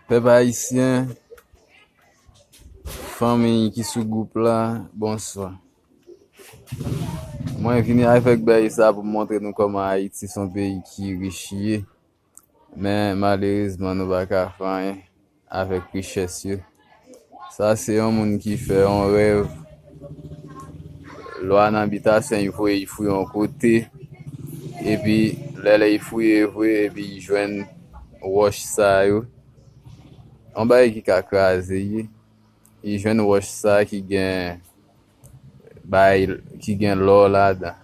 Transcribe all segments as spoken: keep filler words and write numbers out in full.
Pèp ayisyen, fanmi ki sou gwoup la, bonswa. Mwen vini avèk bagay sa pou m montre nou kòman Ayiti se yon peyi ki rich ye. Men malerezman, nou pa ka fè anyen avèk richès yo. Sa se yon moun ki fè yon rèv. Lwa nan bitasyon, li voye, li fouye yon kote. Epi, lè, lè li fouye vre, epi li jwenn wòch sa yo. Yon bagay ki ka kraze, ye. Li jwenn wòch sa ki gen bay ki gen lò ladan.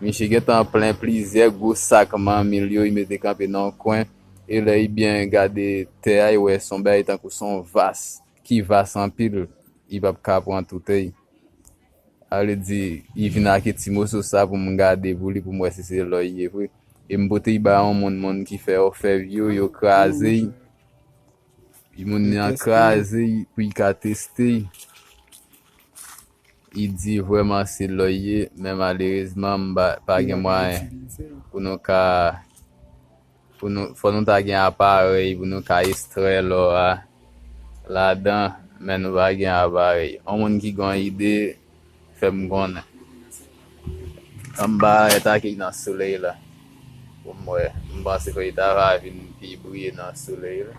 Misye gentan plen plizyè gwo sak manmi l yo, li mete kanpe nan yon kwen. E lè li byen gade tè a, li wè se yon bagay tankou se yon vas ki vas anpil. Li p ap ka pran tout, ey. Sa vle di, li vin ak ti moso sa pou m gade pou li, pou m wè si se lò li ye vre. E m pote li ba yon moun, moun ki fè òfèv yo, yo kraze li. Li moun nan kraze li pou li ka teste li. Li di vrèman se lò li ye, men malerezman, m pa, pa gen mwayen pou nou ka, pou nou, fò nou ta gen aparèy pou nou ka estrè lò a ladan, men nou pa gen aparèy. Yon moun ki gen yon ide, fè m konnen. Anba, e ta ki nan solèy la. Pou m wè. M panse ke li ta va vin pi briye nan solèy la.